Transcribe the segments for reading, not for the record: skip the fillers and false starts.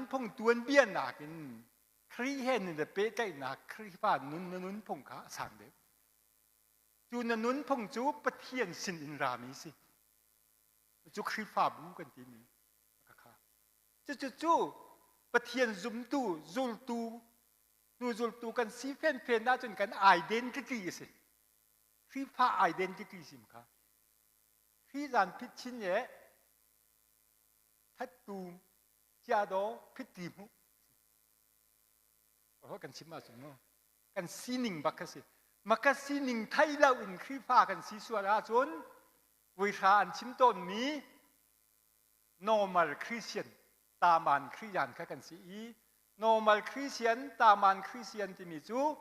nunphung tuanbia nakin Khrih he nan i pehtlaihnak Khrihfa nun na nunphung kha a sang deuh. Cu na nunphung cu Pathian sin in rami si. Cu Khrihfabu kan timi kha. Cucu cu Pathian zumtu, zultu, hnu zultu kan si fenfen ahcun kan identity a si. Khrihfa identity sim kha. Khrih zan phit chin ye thattu chia do phit ti mu. Kan chim ahcun mu. Kan sining bak kha si. Maka sining thei lo in Khrihfa kan si sual ahcun vuihra an chim tawnmi normal Christian taman Christian kha kan si i normal Christian taman Christian timi cu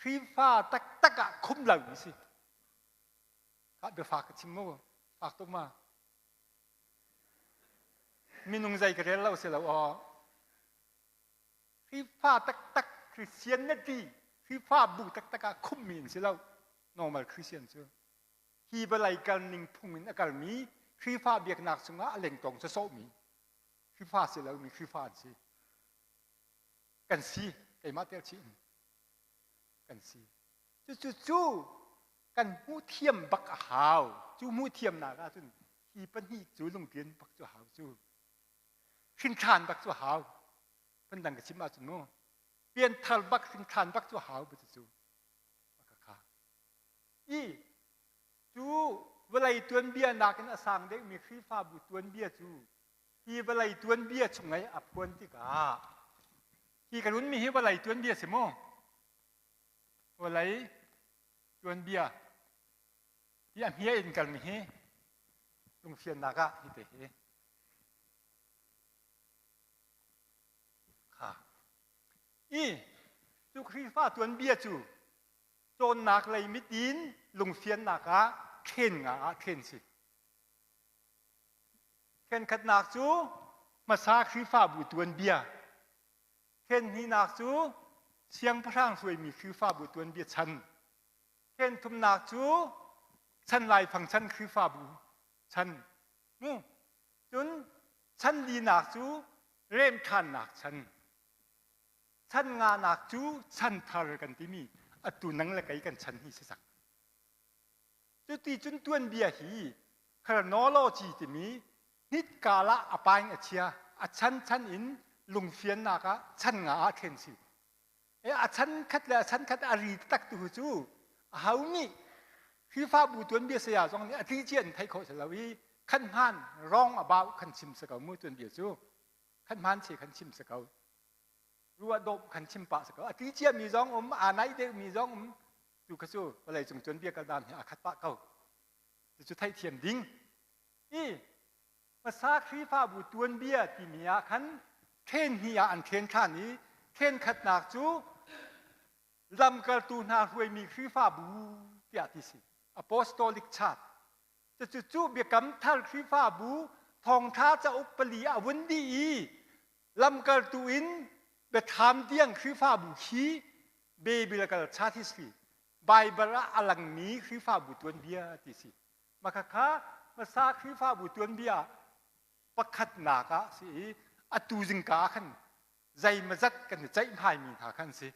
Khrihfa taktak ah khum lo mi si. Kha biafak ka chim mu fak tuk ma. Minung zei ka rel lo si lo aw. Khrihfa taktak Christianity Khrihfa bu taktak ah khummi an si lo normal Christian cu. Hi vawlei kalning phung in a kalmi Khrihfa biaknak chungah a lengtong sawsawhmi Khrihfa si lomi Khrihfa an si. Kan si keimah tel chih in kan si. Cucu cu kan hmuh thiam bak a hau. Cu hmuh thiamnak ahcun hi pahnih cu lungtlian bak cu hau cu. Hrinthan bak cu hau. Phundang ka chim ahcun mu. Pianthar bak hrinthan bak cu hau bu cu. Kha. I cu vawlei tuanbia nakin a sang deuhmi Khrihfabu tuanbia cu hi vawlei tuanbia chung i a phuan tikah hi ka runmi hi vawlei tuanbia si mu. Vawlei tuanbia hi a hmia in kalmi hi lungfiannak ah hi te hi kha i cu Khrihfa tuanbia cu cawnnak lei mit in lungfiannak ah ṭhen nga ah ṭhen si. Ṭhenkhatnak cu hmasa Khrihfabu tuanbia. Ṭhen hnihnak cu siangpahrang hruaimi Khrihfabu tuanbia chan. Ṭhen thumnak cu chan laifang chan Khrihfabu chan. Mu. Cun chan linak cu remṭhannak chan. Chan nganak cu chan thar kan timi atu nang le kei kan chan hi si cang. Cuti cun tuanbia hi chronology timi hnitkal ah a paing a chia a chan chan in lungfiannak ah chan nga ah then si. E a chan khat le a chan khat a ri tak tu cu a ho nih Khrihfabu tuanbia saya zong nih a tli cia in theih khawh si lo i khan hmaan wrong about khan chim si ko mu tuanbia cu khan hmaan che khan chim si ko. Ruah dawp khan chim pah si ko. A ti ciami zong um, aa naih deuhmi zong um. Tu kha cu vawlei cung cun bia kaldan hi aa khat pah ko. Cucu theihthiam ding. I hmasa Khrihfabu tuanbia timi ah khan ṭhen hnih ah an ṭhen ṭhan i ṭhen khatnak cu lamkaltu hna hruaimi Khrihfabu tiah ti si. Apostolic Church. Cucu cu biakam thar Khrihfabu thawngṭha cauk pali a vun dih i lamkaltu in biathlam tiang Khrihfabu khi biblical church history Bible ah a langmi Khrihfabu tuanbia ti si. Maka kha hmasa Khrihfabu tuanbia pakhatnak ah si i atu zingka ah khan zeimazat kan i ceihmai-mi hna khan si.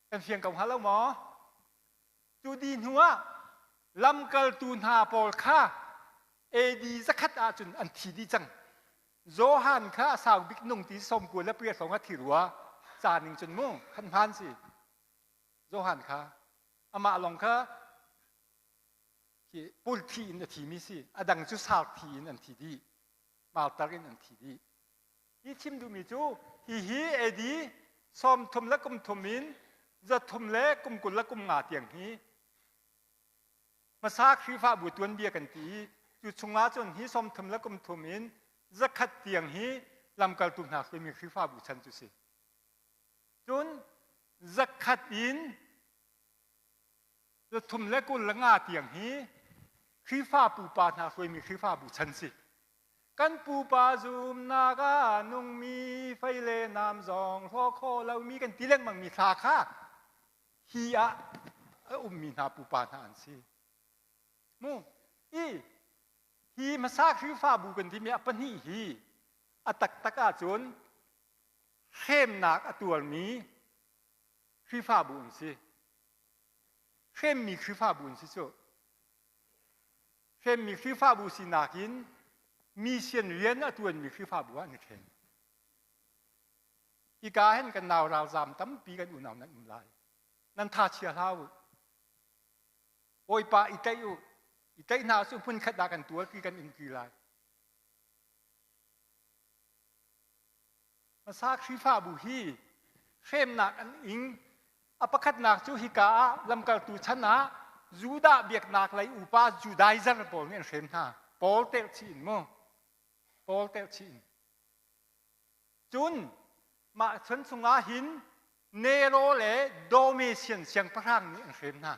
Kan fiang ko hnga lo maw? Cu di hnuah lamkaltu hna pawl kha AD zakhat ahcun an thi dih cang. Johan kha a sau bik nung ti sawm kul le pariat hrawng a thi rua. Ca ning cun mu khan hmaan si. Johan kha amah lawng kha khi pul thi in a thimi si. A dang cu sar thi in an thi dih. Martar in an thi dih. Hi chim duhmi cu hihi AD 30 le kum thum in 300 le kum 20 le kum nga tiang hi hmasa Khrihfabu tuanbia kan ti i cu chungah cun hi 30 le kum thum in 100 tiang hi lamkaltu hna hruaimi Khrihfabu chan cu si. Cun 100 in 300 le 20 le nga tiang hi Khrihfa pupa hna hruaimi Khrihfabu chan si. Kan pupa zumnak ah nungmi fei le nam zong hlaw khawh lomi kan ti lengmangmi thla kha hi ah a ummi hna pupa hna an si. Mu i hi hmasa Khrihfabu kan timi a pahnih hi A taktak ahcun hremnak a tuarmi Khrihfabu an si. Hremmi Khrihfabu an si cu. Hremmi Khrihfabu sinak in mission rian a tuanmi Khrihfabu ah an i ṭhen. Hika hin kan nau ralzaam tampi kan unau nan um lai. Nan tha chia hlah u. Bawipa i tlaih u. I tlaih hna cu hmunkhat ah kan tuarpi kan umpi lai. Hmasa Khrihfabu hi hremnak an ing. A pakhatnak cu hika ah lamkaltu chan ah Judah biaknak lei upa Judaizer pawl nih an hrem hna. Paul telh chih in mu. Paul telh chih in. Cun mah chan chungah hin Nero le Domitian siangpahrang nih an hrem hna.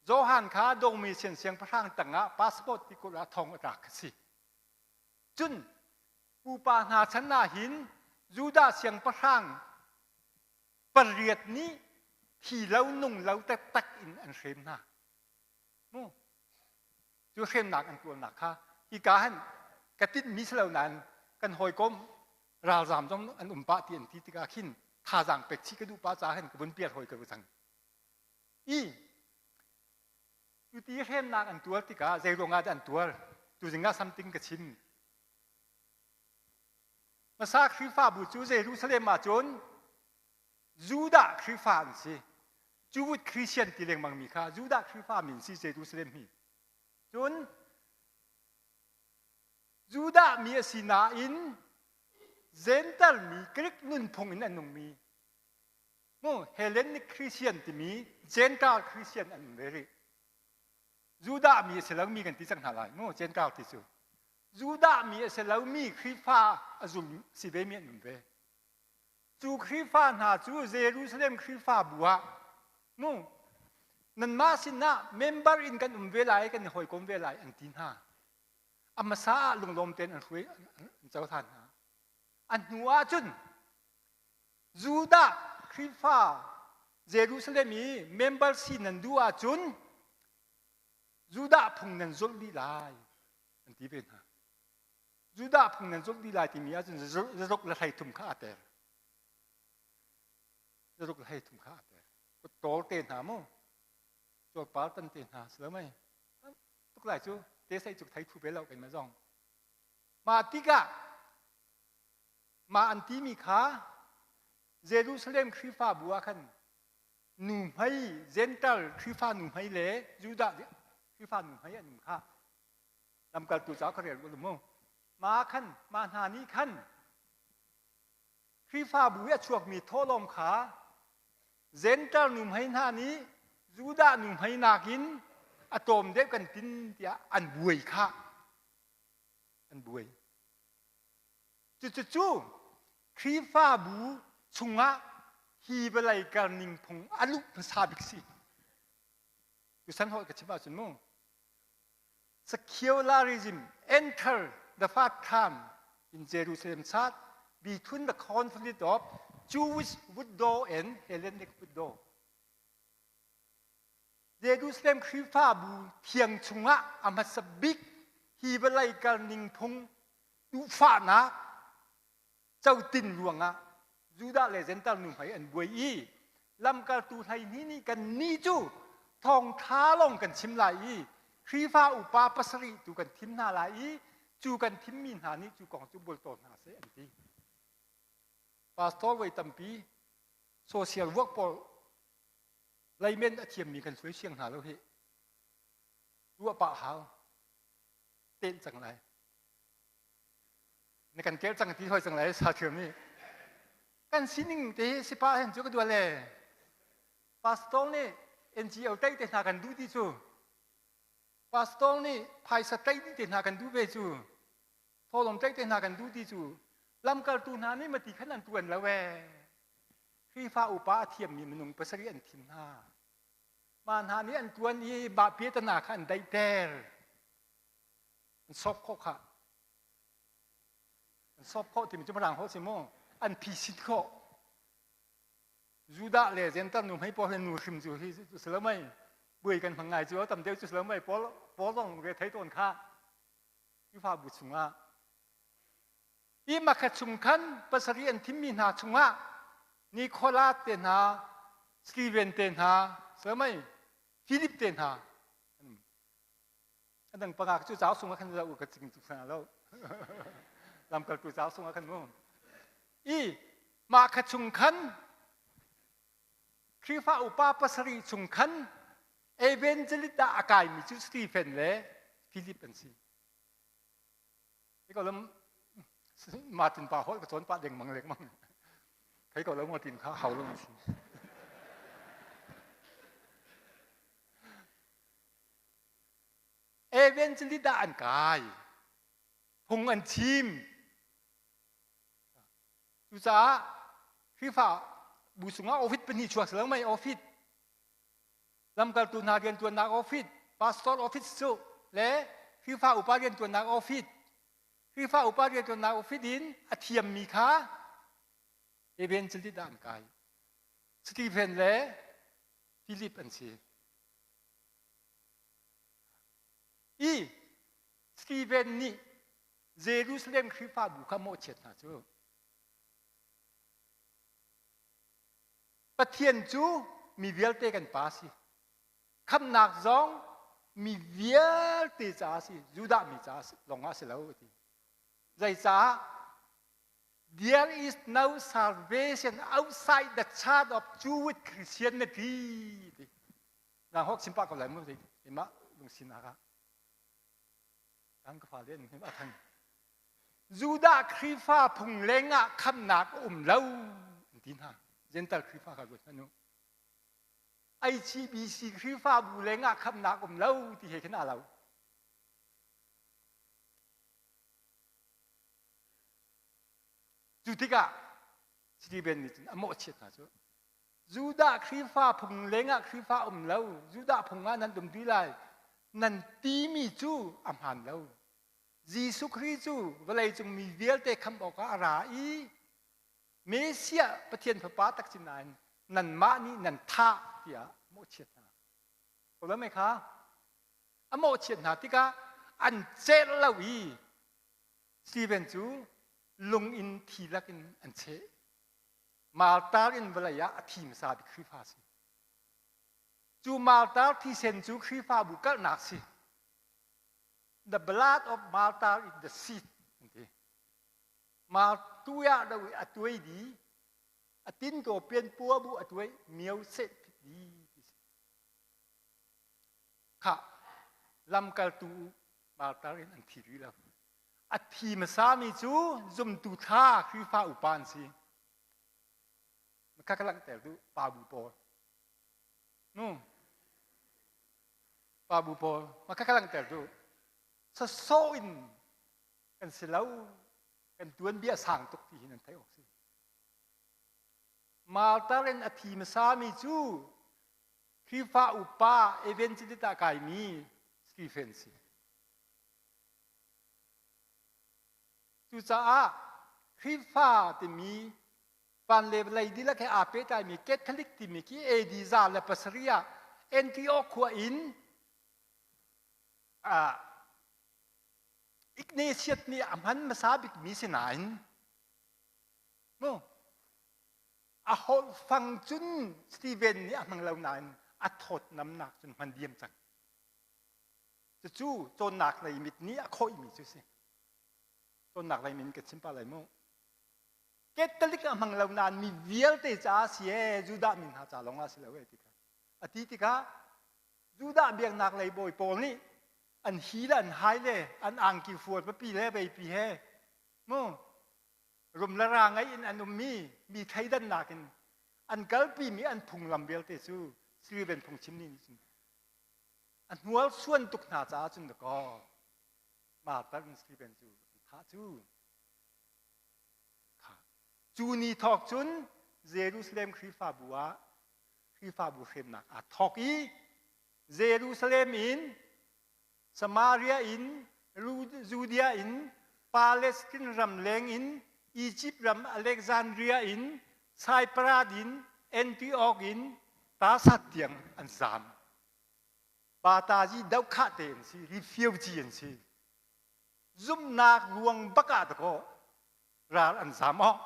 Johan kha Domitian siangpahrang tangah passport ti kulh ah thong a tlak a si. Cun pupa hna chan ah hin Judah siangpahrang pariat nih thi lo nung lo taktak in an hrem hna. Mu. Cu hremnak an tuarnak kha hika han ka tinhmi si lo nain kan hawikom ralzaam zong an um pah ti an ti tikah khin thazaang pek chih ka duh pah caah hin ka vun pial hawi ka cang. I cuti hremnak an tuar tikah zei ruangah dah an tuar? Tuzing ah something ka chim. Hmasa Khrihfabu cu Jerusalem ah cun Judah Khrihfa an si. Jewish Christian ti lengmang mi kha Judah Khrihfa min si Jerusalem hi. Cun Judah mi a si nain Gentile mi Greek nunphung in an nungmi mu Hellenic Christian timi Gentile Christian an um ve rih. Judah mi a si lomi kan ti cang hna lai mu Gentile ti cu. Judah mi a si lomi Khrihfa a zum si ve mi an um ve. Cu Khrihfa hna cu Jerusalem Khrihfabu ah mu nanmah sinah member in kan um ve lai kan i hawikom ve lai an ti hna. A hmasa ah lunglawm tein an hruai an cohlan hna. A hnu ah cun Judah Khrihfa Jerusalem i member si nan duh ahcun Judah phung nan zulh dih lai an ti ve hna. Judah phung nan zulh dih lai timi ahcun zaruk le 13 kha aa tel. Zaruk le 13 kha aa tel. Kut te hna mu, cuarpar tan te hna si lo mei. Tuk lai cu te sei cu thei thu ve lo keimah zong. Mah tikah mah an timi kha Jerusalem Khrihfabu ah khan nuhmei Gentile Khrihfa nuhmei le Judah Khrihfa nuhmei an um kha lamkaltu ca ka rel u mu ma khan ma hna nih khan Khrihfabu i a chuakmi thawhlawm kha Gentile nuhmei hna nih Judah nuhmei nakin a tlawm deuh kan tin tiah an buai kha an buai Cucu Khrihfabu chungah hi vawlei karning phung a luh hmasa bik si. Tuchan holh ka chim ahcun mu. Secularism enter the first time in Jerusalem church between the conflict of Jewish widow and Hellenic widow. Jerusalem Khrihfabu thiang chungah a hmasa bik hi vawlei karning phung duhfahnak cotin ruangah Judah le Gentile nuhmei an buai i lamkaltu 12 nih kan nih cu thawngṭha lawng kan chim lai i Khrihfa upa pasarih tu kan thim hna lai i cu kan thimmi hna nih cu kong cu bual tawn hna seh an ti. Pastor voi tampi social work pawl leimen a thiammi kan hruai siang hna lo hi ruah pah hau tenh cang lai na kan kel cang ti hoi cang lai sa thiam ni kan sining te hi sipa hen cu ka dual le pastor nih NGO tei te hna kan duh ti cu pastor nih phaisa tei te hna kan duh ve cu thawlawm tei te hna kan duh ti cu lamkaltu hna nih mati khan an tuan lo ee Khrihfa upa a thiammi minung pasarih an thim hna mah hna nih an tuan i mah piatana kha an daihter an sawp khawh kha an sawp khawh timi cu mirang holh si mu an phisit khawh Judah le Gentile nu hmei pawl le nu hrim cu hi si lo mei buai kan hmang ngai cu tam deuh cu si lo mei pawl pawl zong re thei tawn kha Khrihfabu chungah. I makha chung khan pasarih an thimmi hna chungah Nicholas te hna, Stephen te hna, mei Philip te hna a dang panga cu cauk sungah khan zoh ka cing tuk sana lo. Lamkaltu cauk sungah khan mu. I mah kha chung khan Khrihfa upa pasarih chung khan evangelist ah a kaimi cu Stephen le Philip an si. Hei ko lam Martin pa holh ka cawn pah dengmang lengmang. Thei ko lo Martin kha hau lo si. Evangelist ah an kai. Phung an chim. Cucaah Khrihfa bu chungah office pahnih chuak si lo mei office lamkaltu hna riantuannak office pastor office cu le Khrihfa upa riantuannak office Khrihfa upa riantuannak office in a thiammi kha evangelist ah an kai Stephen le Philip an si i Stephen nih Jerusalem Khrihfabu kha mawhchiat hna cu Pathian cu mi vialte kan pa si. Khamhnak zong mi vialte caah si, Judah mi caah lawng ah si lo a ti. Zeicah? There is no salvation outside the church of Jewish Christianity. Ti. Na hok chim pah ko lai mu ti. Mah lungsinak ah. Kan ka fale an a thang. Judah Khrihfa phung lengah khamhnak a um lo an ti hna. Gentile Khrihfa kha ruat hmanh u. HCBC Khrihfabu lengah khamhnak um lo ti he khin aa lo. Cu tikah Stephen nih cun a mawhchiat hna cu Judah Khrihfa phung lengah Khrihfa um lo, Judah phung ah nan um dih lai, nan timi cu a hmaan lo. Jesuh Khrih cu vawleicung mi vialte khamh awkah a ra i Messiah Pathian Fapa tak si nain nanmah nih nan thah tiah mawhchiat hna. Ko mei kha a mawhchiat hna tikah an celh lo i Stephen cu lung in thi lakin an cheh. Martar in vawlei ah a thi hmasa bik Khrihfa a si. Cu martar thisen cu Khrihfabu kalhnak si. The blood of martyr is the seed an ti. Martuya do i a tuai di, a tin ko pian pua bu a tuai mio seh phit di ti si. Kha lamkaltu martar in an thi rih lo. A thi hmasami cu zumtu thla Khrihfa upa an si. Kha ka langhter duh pa bu pawl. Nu pa bu pawl ma kha ka langhter duh. Sasawh in kan si lo kan tuanbia sang tuk ti hi nan theih awk si. Martar in a thi hmasami cu Khrihfa upa evangelist ah kaimi Stephen si. Cucaah Khrihfa timi van le vawlei dihlak he aa pehtlaimi Catholic timi khi AD 107 ah Antioch khua in uh, Ignatius nih a hman hmasa bikmi si nain mu a holh fang cun Stephen nih a hmang lo nain a thawtnamnak cun hman diam cang. Cucu cawnnak lei mit nih a khawihmi cu si. Cawnnak lei min ka chim pah lai mu. Catholic a hmang lo nain mi vialte caah si ee Judah mi hna ca lawng ah si lo ee ti kha. A ti tikah Judah biaknak lei bawi pawl nih an hi le an hai le an angki fual papi le veipi he mu rum le ra ngei in an ummi mi thleidannak in an kalpimi an phunglam vialte cu Stephen phungchim nih cun a hnual suan tuk hna caah cun dakaw Martha in Stephen cu an thah cu cu ni thawk cun Jerusalem Khrihfabu ah Khrihfabu hremnak aa thawk i Jerusalem in Samaria in Judea in Palestine ram leng in Egypt ram Alexandria in Cyprus in Antioch in Tasat tiang an zaam. Patazi dohkhah te an si, refugee an si. Zumhnak ruang bak ah dakaw. Ral an zam awk.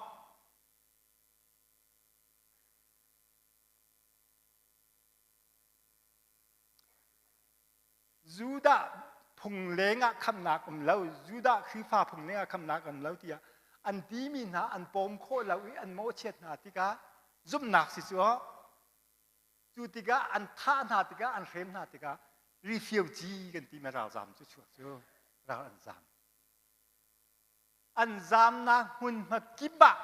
Judah phung lengah khamnak um lo, Judah Khrihfa phung lengah khamnak um lo tiah an timi hna an pawm khawh lo i an mawhchiat hna tikah zumhnak si cu cu tikah an thah hna tikah an hrem hna tikah refugee kan timi ralzam cu chuak cu ral an zam. An zamnak hmunhma kip ah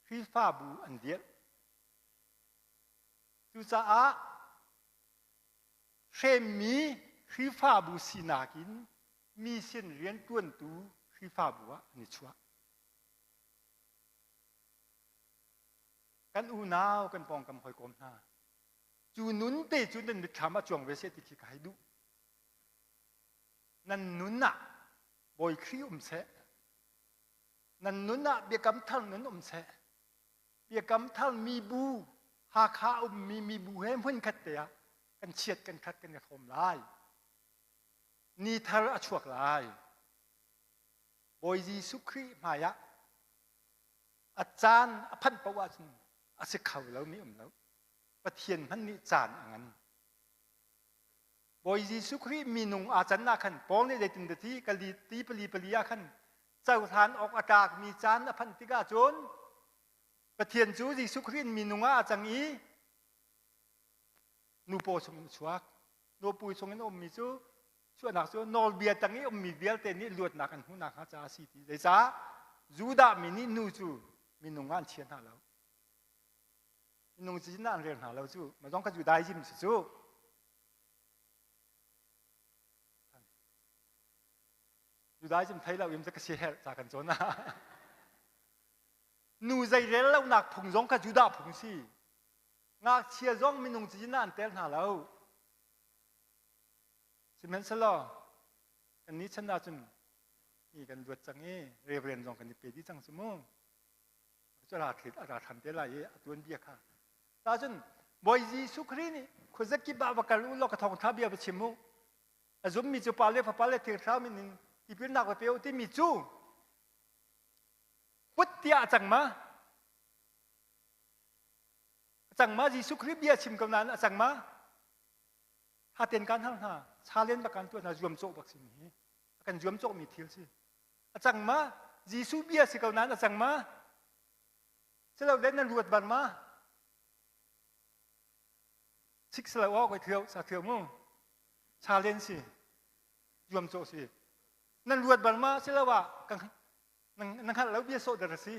Khrihfabu an dirh. Cucaah hremmi Khrihfabu sinak in mission rianṭuantu Khrihfabu ah an i chuah. Kan unau kan pawngkam hawikom hna cu nun te cu nan mitthlam ah cuang ve seh ti khi ka hei duh. Nan nun ah Bawi Khrih um seh. Nan nun ah biakam thar nun um seh. Biakam thar mibu Hakha ummi mibu he hmunkhat te ah kan chiat kan khat kan i hrawm lai. Ni thar a chuak lai. Bawi Jesuh Khrih hmai ah a caan a phanh paoh ahcun a si kho lomi um lo. Pathian hmanh nih caan a ngan. Bawi Jesuh Khrih minung aa can ah khan Paul nih zeitin dah ti kali ti pali pali ah khan cohlan awk a tlakmi caan a phanh tikah cun Pathian cu Jesuh Khrih in minung ah a cang i nu paw chungin a chuak. Nupu chungin a ummi cu chuahnak cu nawlbia tang i ummi vialte nih luatnak an hmuhnak hnga caah a si ti. Zeicah Judah mi nih nu cu minung ah an chia hna lo. Minung cizin ah an rel hna lo cu. Mah zong kha Judaism si cu. Judaism thei lo in ka si herh ca kan cawn ah. Nu zei rel lonak phung zong kha Judah phung si. Ngakchia zong minung cizin ah an tel hna lo. Sihmanhsehlaw kannih chan ahcun mi kan luat cang i reverend zong kan i pe dih cang cu mu. Cu ra thlit a ra than te lai i a tuanbia kha. Ta cun Bawi Jesuh Khrih nih khuazakip ah va kal u law ka thawngtha bia va chim u. A zummi cu Pa le Fapa le Thiang Thlarau min in tipilnak va pe u timi cu put tiah a cang ma? A cang ma? Jesuh Khrih bia chim ko nain a cang ma? Haten kan hal hna, challenge bak kan tuah hna, zuamcawh bak si mi hi. A kan zuamcawhmi thil si. A cang ma? Jesuh bia si ko nain a cang ma? Silo le nan ruat bal ma? Sik silo aw kai thio sa thio mu. Challenge si. Zuamcawh si. Nan ruat bal ma? Silo ah kan nan hngalh lo bia sawh dar si.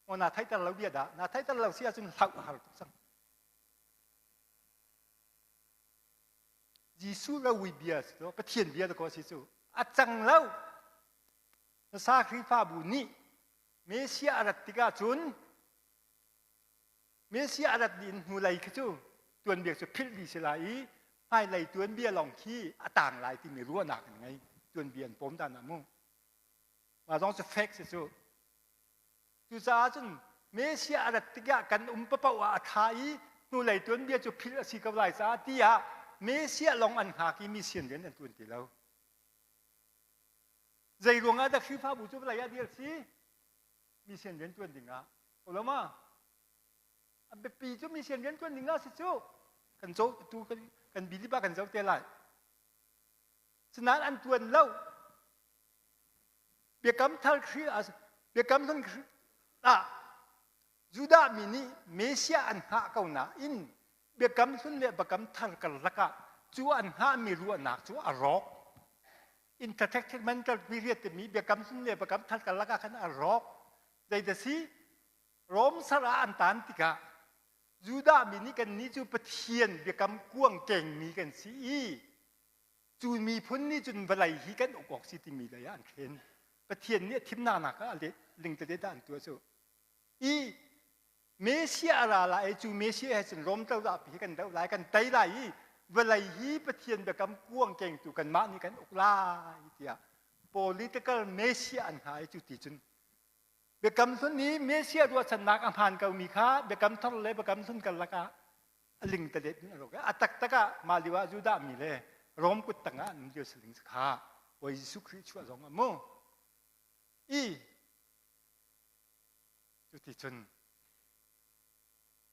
O na theihter lo bia dah. Na theihter lo si ahcun hlauh a har tuk cang. Jesuh rowi bia si cu Pathian bia dakaw si cu a cang lo. Nasa Khrihfabu nih Messiah a rat tikah cun Messiah a rat dih in hnulei khi cu tuanbia cu philh dih si lai i hmailei tuanbia lawng khi a tang lai timi ruahnak an ngei. Tuanbia an pawm dan ah mu. Mah zong cu fake si cu. Cucaah cun Messiah a rat tikah kan um papaoh ah a ṭha i hnulei tuanbia cu philh a si ko lai caah tiah Messiah lawng an hngak i mission rian an ṭuan ti lo. Zei ruangah dah Khrihfabu cu vawlei ah dir si? Mission rian ṭuan dingah. Ko lo ma? A biapi cu mission rian ṭuan dingah si cu. Kan zoh tu kan kan believe ah kan zoh te lai. Sinain an ṭuan lo. Biakam thar Khrih Biakam hlun ah Judah mi nih Messiah an hngah ko nain Biakam hlun le Biakam thar karlak ah cu an hngahmi ruahnak cu a rawk. Intertestamental period timi Biakam hlun le Biakam thar karlak ah khan a rawk. Zeidah si? Rom sar ah an tan tikah Judah mi nih kannih cu Pathian biakam kuang kengmi kan si i Cu miphun nih cun vawlei hi kan uk awk si timi lei ah an thlen. Pathian nih a thimnak nak ah lingtete dah an tuah cu. I Messiah a ra lai i cu Messiah he cun Rom cozah pi hi kan doh lai, kan tei lai i vawlei hi Pathian biakam kuang kengtu kanmah nih kan uk lai tiah political Messiah an hna i cu ti cun biakam hlun i Messiah ruahchannak a hmaan komi kha biakam thar le biakam hlun karlak ah a ling talet in a rawk a taktak ah mah lio ah Judah mi le Rom kut tangah an um lio siling kha Bawi Jesuh Khrih chuah zong ah mu. I cuticun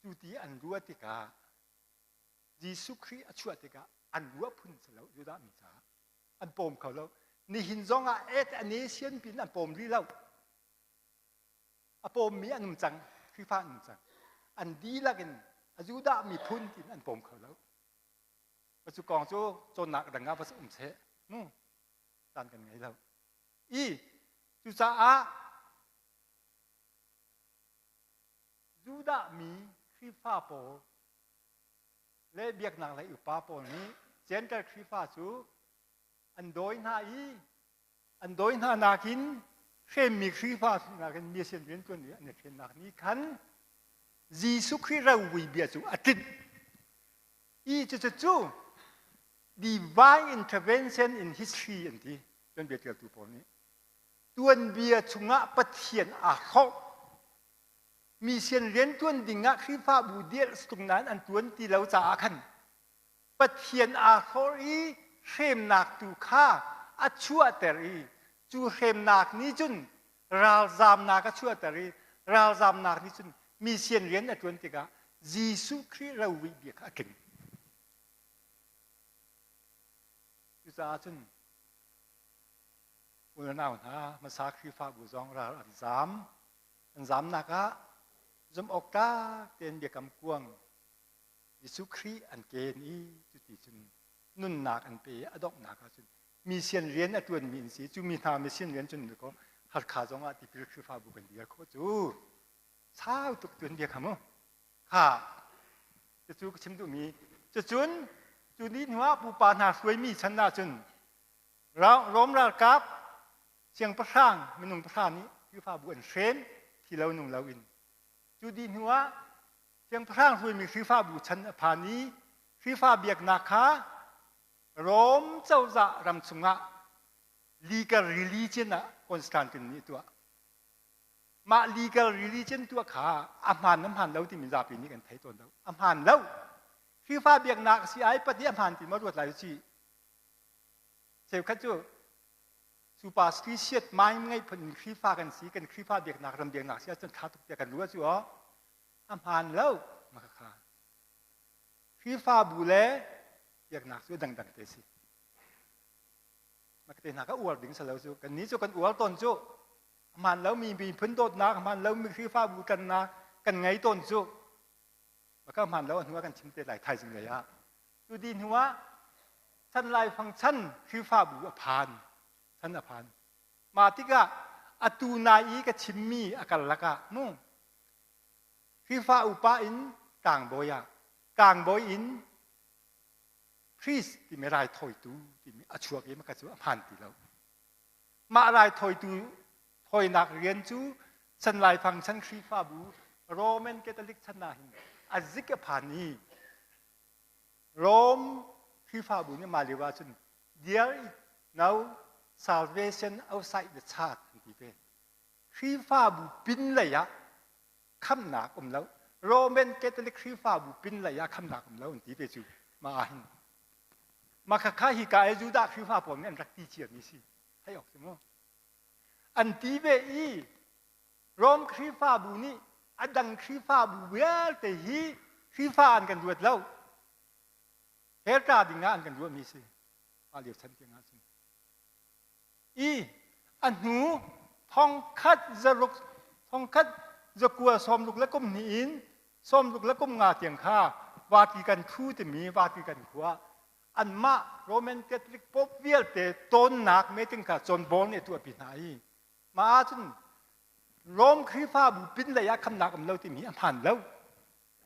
cu ti an ruah tikah Jesuh Khrih a chuah tikah an ruah phun si lo Judah mi caah an pawm kho lo. Nihin zong ah et an Asian pin an pawm rih lo. A pawmmi an um cang, Khrihfa an um cang. An dihlak in a Judah miphun tin an pawm kho lo. Cu kong cu cawnnak dang ah va um seh. Mu caan kan ngei lo. I cucaah Judah mi Khrihfa pawl le biaknak lei upa pawl nih Gentile Khrihfa cu an dawi hna i an dawi hna nakin hremmi Khrihfa nakin mission rianṭuan i an i ṭhennak nih khan Jesuh Khrih rovui bia cu a tlinh. I cucu cu divine intervention in history an ti tuanbia ṭialtu pawl nih. Tuanbia chungah Pathian aa hrawh. Mission rianṭuan dingah Khrihfabu dirh tung nain an ṭuan ti lo caah khan Pathian aa hlawr i hremnak tu kha a chuahter i cu hremnak nih cun ralzamnak a chuahter i ralzamnak nih cun mission rian a ṭuan tikah Jesuh Khrih rovuih bia kha a tling. Cucaah cun unau hna hmasa Khrihfabu zong ral an zam. An zamnak ah zumh awk tlak tein biakam kuang Jesuh Khrih an ken i cuti cun nunnak an pe i a donghnak ah cun mission rian a ṭuanmi an si. Cu mi hna mission rian cun kaw Halkha zong ah tipil Khrihfabu kan dir khawh cu sau tuk tuanbia kha mu. Kha cucu ka chim duhmi. Cucun cu ni hnuah pupa hna hruaimi chan ahcun Rom ralkap siangpahrang minung pahra nih Khrihfabu an hren thi lo nung lo in. Cu dih hnuah Siangpahrang hruaimi Khrihfabu chan a phan i Khrihfa biaknak kha Rom cozah ram chungah legal religion ah Constantine nih a tuah. Mah legal religion tuah kha a hmaan a hmaan lo timi zapi nih kan thei tawn lo. A hmaan lo. Khrihfa biaknak a si ai pat i a hmaan ti ma ruat lai u Cheukhat cu superstitious mind ngeih phun in Khrihfa kan si, kan Khrihfa biaknak ram biaknak si ahcun tha tuk tiah kan ruah cu aw. A hmaan lo ma kha. Khrihfabu le biaknak cu dangdang te si. Makte hna ka uar ding salo cu kan ni cu kan uar tawn cu a hmaan lomi miphun dawtnak a hmaan lomi Khrihfabu ṭannak kan ngei tawn cu maka hmaan lo a hnu ah kan chim te lai thaizing lei ah cu di hnu ah chan laifang chan Khrihfabu a phan chan a phan mah tikah atu nai i ka chimmi a karlak ah mu Khrihfa upa in tlangbawi ah tlangbawi in priest timi raithawitu timi a chuak i maka cu a hmaan ti lo. Mah raithawitu thawinak rian cu chan laifang chan Khrihfabu Roman Catholic chan ah hin a zik a phan i Rome Khrihfabu nih mah lio ahcun there is no salvation outside the church an ti ve. Khrihfabu pin lei ah khamnak um lo. Roman Catholic Khrihfabu pin lei ah khamnak um lo an ti ve cu mah ah hin. Mah khakha hi ka i Judah Khrihfa pawl nih an rak ti ciami si. Theih awk si mu. An ti ve i Rom Khrihfabu nih a dang Khrihfabu vialte hi Khrihfa an kan ruat lo. Hell tla ding ah an kan ruahmi si. Mah lio chan tiang ahcun. I a hnu thongkhat zaruk thongkhat zakua sawmruk le kum hnih in sawmruk le kum nga tiang kha Vatican thu timi Vatican khua anmah Roman Catholic Pope vialte tonnak meeting kha John Paul nih a tuahpi hna i mah ahcun Rome Khrihfabu pin lei ah khamnak um lo timi a hmaan lo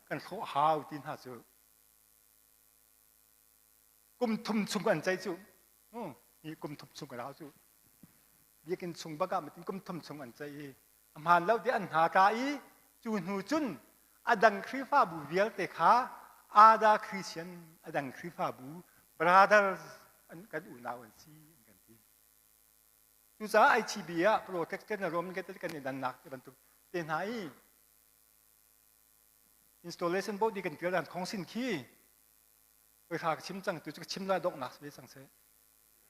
kan hrawh hau ti hna cu kum thum chung an ceih cu hi kum thum chung a rau cu biakinn chung bak ah kum thum chung an ceih i a hmaan lo tiah an hna tla i cu hnu cun a dang Khrihfabu vialte kha ada Christian a dang Khrihfabu brothers an kan unau an si an kan ti cucaah ICB ah Protestant le Roman Catholic kan i dannak ti bantuk te hna i installation board i kan tial dan khong sin khi Oi hra ka chim cang tu cu ka chim lai donghnak si ve cang seh.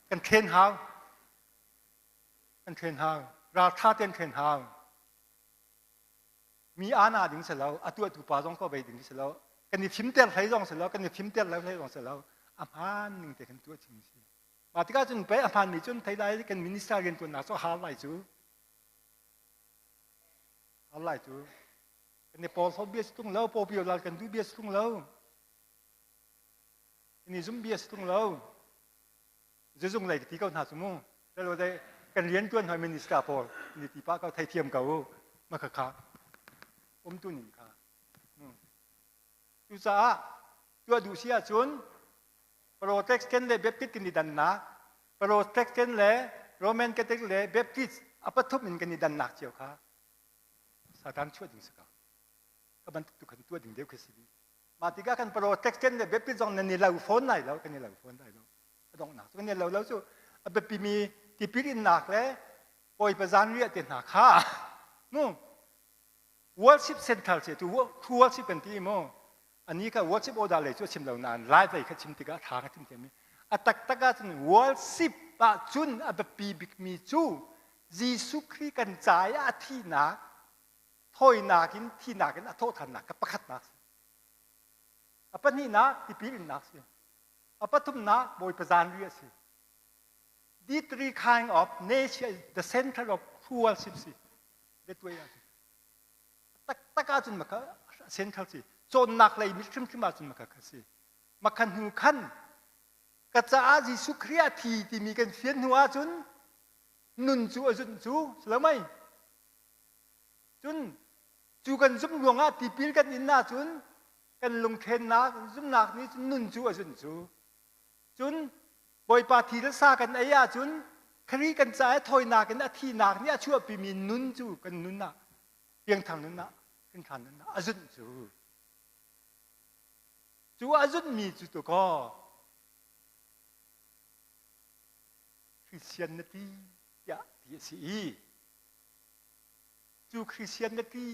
Kan thlen hau. Kan thlen hau. Raltha tein hren hau. Mi ana ding si lo, a tuahtu pa zong ko vei ding si lo, kan i fimter hlei zong si lo, kan i fimter lo hlei zong si lo, a hmaan ning te kan tuah chim si. Mah tikah cun pei a hmaanmi cun thei lai kan minister rian tuannak cu har lai cu. Har lai cu. Kan i porhlawt bia si tung lo, pawpio lal kan duh bia si tung lo. Kan i zum bia si tung lo. Zuzung lei ka ti ko hna cu mu. Telo dei kan rian tuan hoi minister pawl ni ti pa ko theithiam ko u. Ma kha kha um tu ning kha. Cucaah tuah duh si ahcun Protestant le Baptist kan i dannak, Protestant le Roman Catholic le Baptist a pathum in kan i dannak cio kha Satan chuah ding si ko. Ka bantuk tu khan tuah ding deuh khi si dih. Mah tikah kan Protestant le Baptist zong nan i lo fawn lai lo, kan i lo fawn lai lo. A donghnak cu kan i lo lo cu a biapimi tipil innak le Bawipa zanriah te hna kha mu worship center ce tu true worship kan ti mu ani kha worship order lei cu a chim lo nain live lei kha chim tikah tha ka chim thiam i a taktak ah cun worship ah cun a biapi bikmi cu Jesuh Khrih kan ca i a thihnak thawinak in thihnak in a thawhthannak ka pakhatnak si. A pahnihnak tipil innak si. A pathumnak Bawipa zanriah a si. The three kind of nature is the center of true worship si. That way ah taktak ahcun maka central si. Cawnnak lei mi hrimhrim ahcun maka kha si. Maka hnu khan ka caah Jesuh Khrih a thi timi kan fian hnu ahcun nun cu a zunh cu si lo mei? Cun cu kan zumh ruangah tipil kan in ahcun kan lungthennak zumhnak nih cun nun cu a zunh cu. Cun Bawipa thi le sa kan ei ahcun Khrih kan ca i thawinak in a thihnak nih a chuahpimi nun cu kan nun ah piangthar nun ah hrinṭhan nun ah a zunh cu. Cu a zunhmi cu tu kaw Christian na ti tiah ti a si i Cu Christianity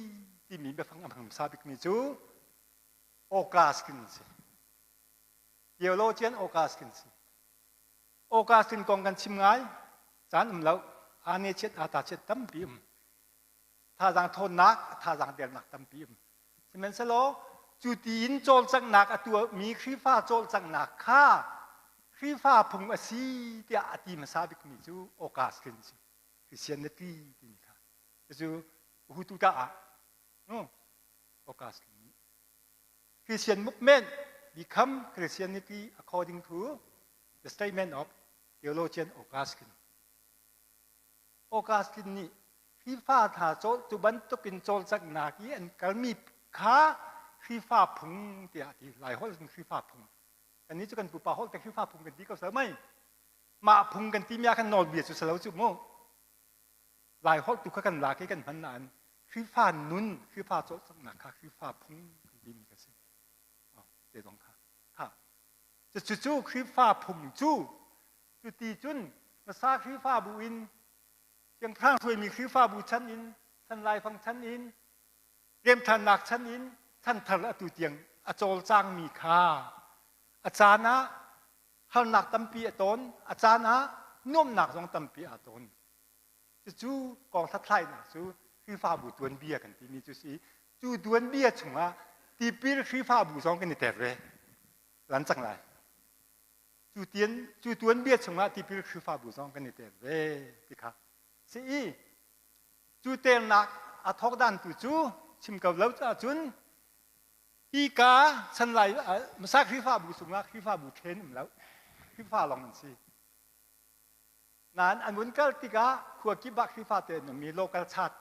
timi biafang a hmang hmasa bikmi cu Augustine a si. Theologian Augustine si. Augustine kong kan chim ngai, caan um lo, aa ne chiat aa ta chiat tampi um. Thazaang thawnnak, thazaang dernak tampi um. Sihmanhsehlaw cu tiin cawlcanghnak a tuahmi Khrihfa cawlcanghnak kha Khrihfa phung a si tiah a ti hmasa bikmi cu Augustine si. Christianity timi kha cucu Hutu ta ah no Augustine nih Christian movement become Christianity according to the statement of theologian Augustine. Augustine nih Khrihfa hna cu bantuk in cawlcanghnak i an kalmi kha Khrihfa phung tiah ti Lai holh in Khrihfa phung kannih cu kan pupa holh te Khrihfa phung kan ti ko sel mei Mah phung kan timi ah khan nawlbia cu si lo cu mu. Lai holh tu kha kan lak i kan hman nain Khrihfa nun, Khrihfa cawlcanghnak kha Khrihfa phung kan timi kha si. Oh, te zong kha. Kha. Cucu Khrihfa phung cu cuti cun hmasa Khrihfabu in siangpahrang hruaimi Khrihfabu chan in chan laifang chan in remthannak chan in chanthar atu tiang a cawlcangmi kha a caan ah harnak tampi a ton, a caan ah nuamhnak zong tampi aa ton. Cucu kong hlathlainak cu Khrihfabu tuanbia kan timi cu si. Cu tuanbia chungah tipil Khrihfabu zong kan i tel ve. Lan cang lai. Cu tian cu tuanbia chungah tipil Khrihfabu zong kan i tel ve ti kha si i cu telnak a thawk dan tu cu chim ko lo ahcun Hika chanlai hmasa Khrihfabu chungah Khrihfabu ṭhen um lo. Khrihfa lawng an si. Nain an vun kal tikah khua kip ah Khrihfa te an um i local church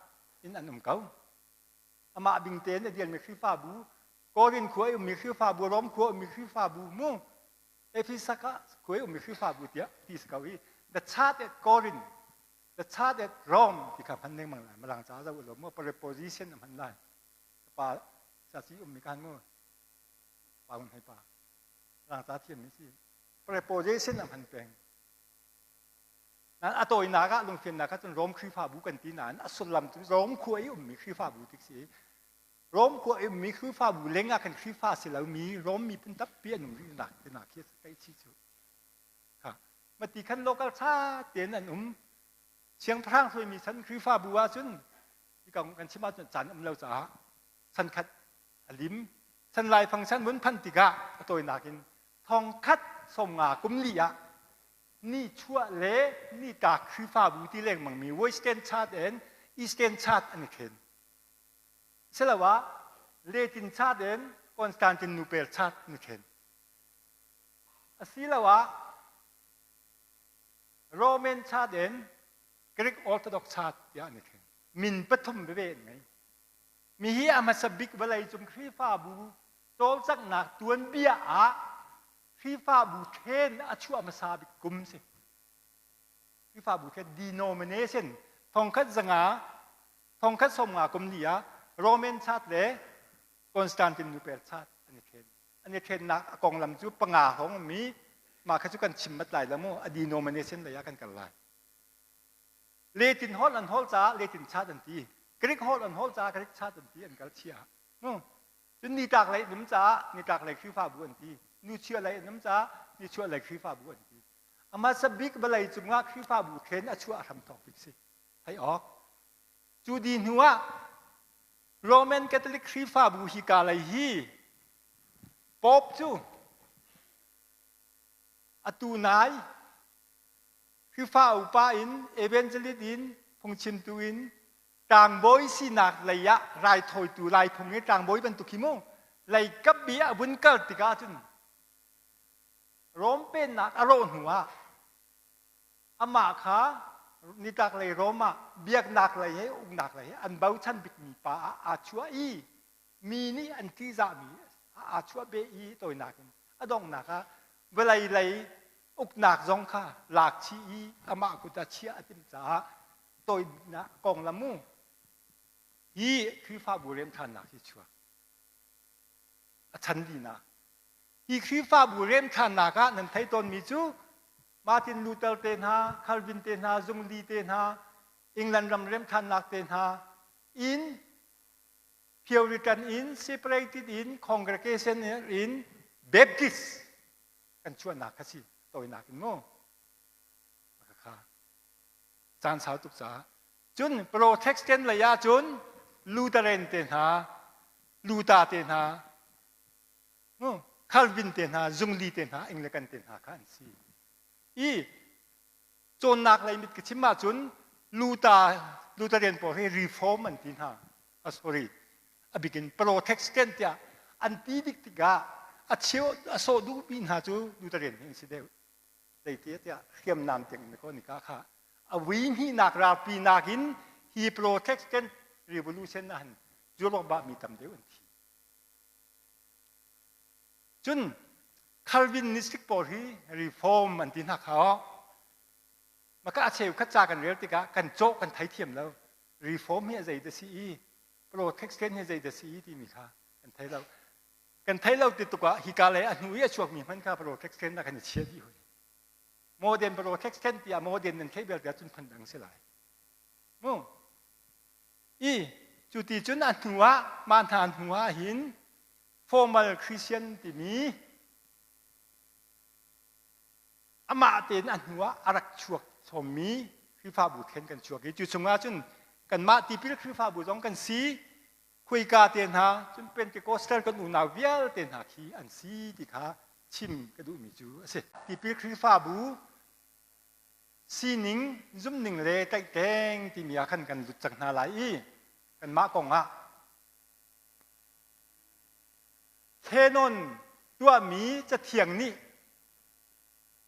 in an um ko. Amah bing tein a dirmi Khrihfabu, Korin khua i ummi Khrihfabu, Rom khua ummi Khrihfabu mu, Ephesus khua i ummi Khrihfabu tiah ti si ko i the church at Corinth, the church at Rome ti kha hman lengmang lai. Mirang ca zoh u law mu preposition a hman lai. Ka pa caci ummi kan mu pa un hei pa rangca thiam mi si preposition a hman peng nan a tawinak ah lungfiannak ah cun Rom Khrihfabu kan ti nain a sullam cu Rom khua i ummi Khrihfabu tik si Rom khua i ummi Khrihfabu leng ah kan Khrihfa si lomi Rom miphun tampi an um rih nak tinak khi kai chi cu kha mati khan local cha tein an um. Siangpahrang hruaimi chan Khrihfabu ahcun hi kong kan chim ahcun caan um lo caah chan khat a lim. Chan laifang chan vun phanh tikah a tawinak in thongkhat 50 kum li ah nichuah le nitlak Khrihfabu ti lengmangmi Western Church and Eastern Church an i then. Asiloah Latin Church and Constantinople Church an i then. Asiloah Roman Church and Greek Orthodox Church tiah an i then. Min pathum veve an ngei. Mi hi a hmasa bik vawleicung Khrihfabu cawlcanghnak tuanbia ah Khrihfabu then a chuah hmasa bik kum si. Khrihfabu then denomination thongkhat zanga thongkhat 50 kum ni ah Roman Church le Constantinople Church an i then. An i thennak a konglam cu panga hrawng mi mah kha cu kan chim mat lai lo mu a denomination lei ah kan kal lai. Latin holh an holh caah Latin Church an ti. Greek holh an holh caah Greek Church an ti an kal chia. Cun nitlak lei an um caah nitlak lei Khrihfabu an ti. Nuchuah lei an um caah nichuah lei Khrihfabu an ti. A hmasa bik vawlei cungah Khrihfabu then a chuah hram thawk bik si. Theih awk. Cu di hnu ah Roman Catholic Khrihfabu hi ka lei hi Pope cu atu nai Khrihfa upa in evangelist in phungchimtu in tlangbawi sinak lei ah raithawitu laiphung i tlangbawi bantuk hi mu lei kap bi ah vun kal tikah cun Rom pennak a rawh hnu ah amah kha nitlak lei Rom ah biaknak lei he uknak lei he an bochan bikmi pa ah aa chuah i mi nih an ṭihzahmi aa chuah beh i tawinak in a donghnak ah vawlei lei uknak zong kha lak chih i amah kut ah chiah a timh caah tawinak konglam mu hi Khrihfabu remṭhannak hi chuak a chan linak hi Khrihfabu remṭhannak ah nan theih tawnmi cu Martin Luther te hna Calvin te hna Zwingli te hna England ram remṭhannak te hna in Puritan in separated in congregation in Baptist kan chuahnak kha si tawinak in mu kha caan sau tuk caah cun Protestant lei ah cun Lutheran te hna Luther te hna Calvin te hna Zwingli te hna Anglican te hna kha an si i cawnnak lei mit ka chim ahcun Luther Lutheran pawl hi reform an ti hna sorry a bikin Protestant tiah an ti dik tikah a cheu a sawh duhmi hna cu Lutheran hi an si deuh zeiti tiah hriamnam tiang in ko nika kha a vui hnihnak ralpi nakin hi Protestant revolution ah han Europe ba mi tam deuh an thi cun Calvinistic pawl hi reform an ti hna kha maka a cheu khat ca kan rel tikah kan cawh kan thei thiam lo reform hi a zei da si i Protestant hi zei da si i timi kha kan thei lo kan thei lo ti tuk ah hika lei a hnu i a chuakmi hman kha Protestant ah kan i chia dih hoi modern Protestant tiah modern nan theih belte ahcun phun dang si lai mu i cu ti cun a hnu ah mah hna hnu ah hin formal Christian timi amah tein a hnu ah a rak chuak chommi Khrihfabu then kan chuak i cu chungah cun kanmah tipil Khrihfabu zong kan si khuika te hna cun Pentecostal kan unau vialte hna khi an si ti kha chim ka duhmi cu a si. Tipil Khrihfabu sining zumning le tlaihtleng timi ah khan kan lut cang hna lai i kanmah kong ah Canon tuahmi cathiang nih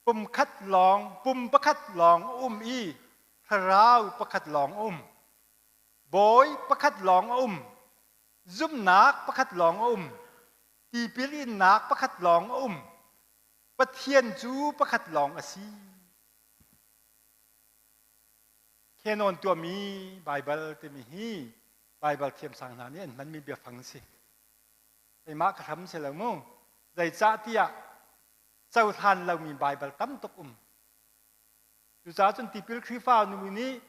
pum khat lawng pum pakhat lawng a um i thlarau pakhat lawng a um bawi pakhat lawng a um zumhnak pakhat lawng a um tipil innak pakhat lawng a um Pathian cu pakhat lawng a si Canon tuahmi Baibal timi hi Baibal thiamsang hna nih an hmanmi biafang si keimah ka hram si lo mu zeicah tiah cohlan lomi Baibal tam tuk um. Cucaah cun tipil Khrihfa nu nih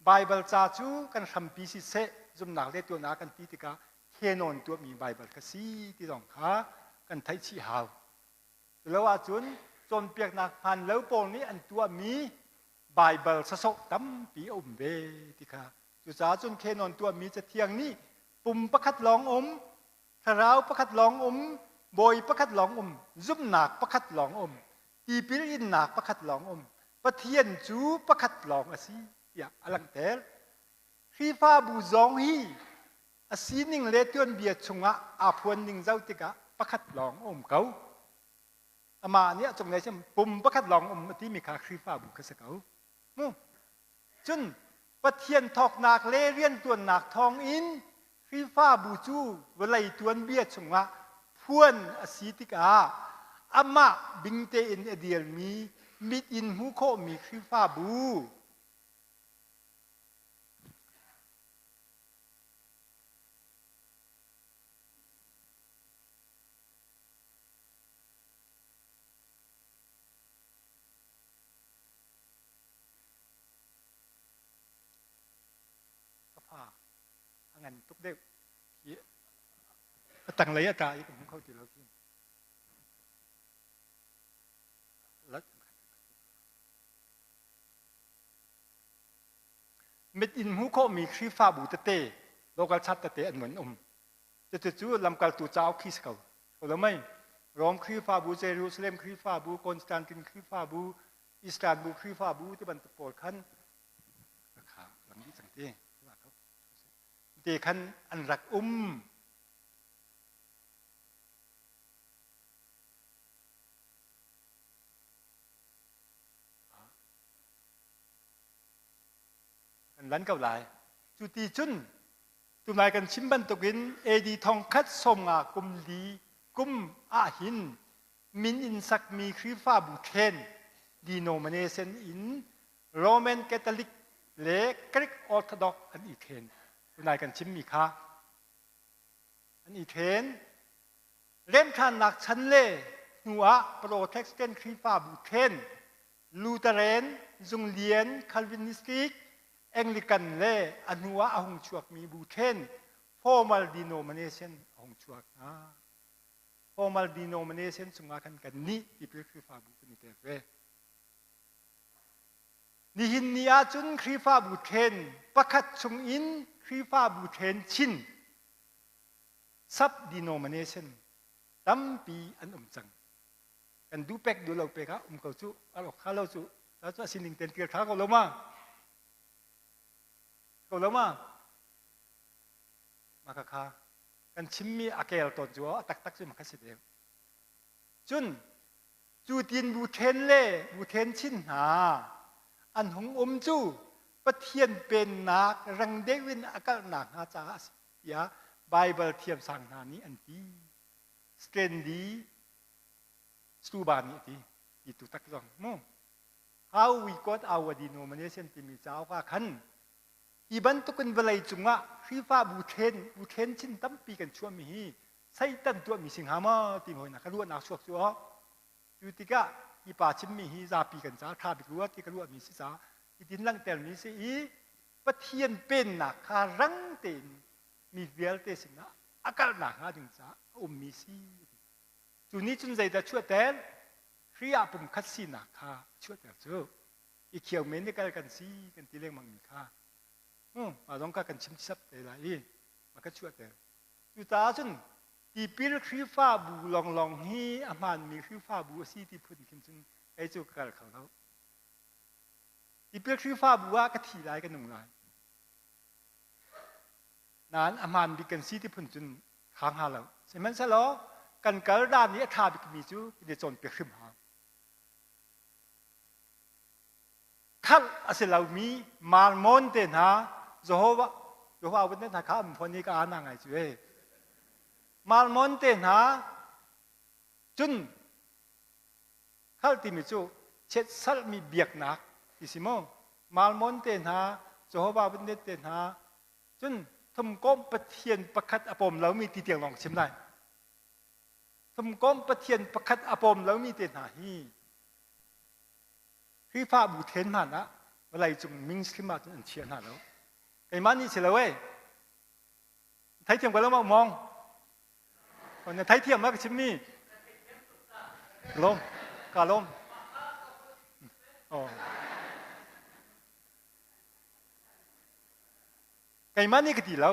Baibal ca cu kan hrampi siseh zumhnak le tuahnak kan ti tikah canon tuahmi Baibal kha si ti zong kha kan theih chih hau. Culo ahcun cawnpiaknak hmaan lo pawl nih an tuahmi Baibal sasawh tampi a um ve ti kha. Cucaah cun Canon tuahmi cathiang nih pum pakhat lawng um, thlarau pakhat lawng um, bawi pakhat lawng um, zumhnak pakhat lawng um, tipil innak pakhat lawng um, Pathian cu pakhat lawng a si tiah a langhter. Khrihfabu zong hi a sining le tuanbia chungah aa phuan ning zoh tikah pakhat lawng a um ko. Amah nih a cunglei cun pum pakhat lawng um a timi kha Khrihfabu kha si ko. Mu. Cun Pathian thawknak le riantuannak thawngin Khrihfabu cu vawlei tuanbia chungah phuan a si tikah amah bing tein a dirmi mit in hmuh khawhmi Khrihfabu Ka fa a ngan tuk deuh. Hi a tanglei a tla i ka hmu kho ti lo khi. Mit in hmuh khawhmi Khrihfabu tete, local church tete an mun um. Cucu lamkaltu cauk khi si ko. Ko lo mei? Rom Khrihfabu, Jerusalem Khrihfabu, Constantine Khrihfabu, Istanbul Khrihfabu ti bantuk pawl khan kha lam dih cang ti. Te khan an rak um. Kan lan ko lai. Cu ti cun Tunai kan chim bantukin AD thongkhat 50 kum li kum ahhin min in sakmi Khrihfabu ṭhen denomination in Roman Catholic le Greek Orthodox an i ṭhen. Tunai kan chimmi kha an i ṭhen. Remṭhannak chan le hnu ah Protestant Khrihfabu ṭhen Lutheran, Zunglian, Calvinistic, Anglican le a hnu ah a hung chuakmi bu ṭhen formal denomination a hung chuak hna. Formal denomination chungah khan kan nih tipil Khrihfabu kan i tel ve. Nihin ni ahcun Khrihfabu ṭhen pakhat chungin Khrihfabu ṭhen chin sub denomination tampi an um cang. Kan duh pek duh lo pek ah um ko cu a rawk kha lo cu cu a sining ten kir tha ko lo ma ko lo ma ma kha kha kan chimmi a kel tawn cu a taktak cu ma kha si deu cun cu tin bu then le bu then chin hna an hung um cu Pathian pennak rang deuh in a kalhnak hnga caah a si tiah Baibal thiamsang hna nih an ti. Stanley Stuba nih a ti. Ti tu tak zong mu. How we got our denomination timi cauk ah khan hi bantukin vawlei cungah Khrihfabu then bu then chin tampi kan chuahmi hi Satan tuahmi si hnga maw ti hoi na ka ruahnak chuak cu aw. Cu tikah hi pa chimmi hi zapi kan ca tha bik rua ti ka ruahmi si ca hitin langhtermi si i Pathian pennak kha rang tein mi vialte sinah a kalnak hnga ding caah a ummi si. Cu nih cun zeidah chuahter? Khrih ah pumkhat sinak kha a chuahter cu. I khio men i kal kan si kan ti lengmang mi kha. Mah zong kha kan chim sap te lai i a ka chuahter. Cucaah cun tipil Khrihfabu lawnglawng hi a hmaanmi Khrihfabu a si ti phun khin cun kei cu ka kal kho lo. Tipil Khrihfabu ah ka thi lai ka nung lai. Nain a hmaan bik kan si ti phun cun kha hnga lo. Sihmanhsehlaw kan kal dan i a ṭha bikmi cu kan i cawnpiak hrim hau. Khalh a si lomi Marmon te hna Jehovah Jehovah witness hna kha an phone i ka ana ngai cu e. Marmon te hna cun Khalh timi cu chiatsalhmi biaknak ti si maw? Malmon te hna, Jehovah Witness te hna, cun thumkomh Pathian pakhat a pawm lomi ti tiang lawng chim lai. Thumkomh Pathian pakhat a pawm lomi te hna hi Khrihfabu then hmanh ah vawlei cung mainstream ah cun an chia hna lo. Keimah nih si lo ee. Theithiam ko lo maw mong? Na theithiam ma ka chimmi? Lawm, ka lawm. Oh. Keimah nih ka ti lo.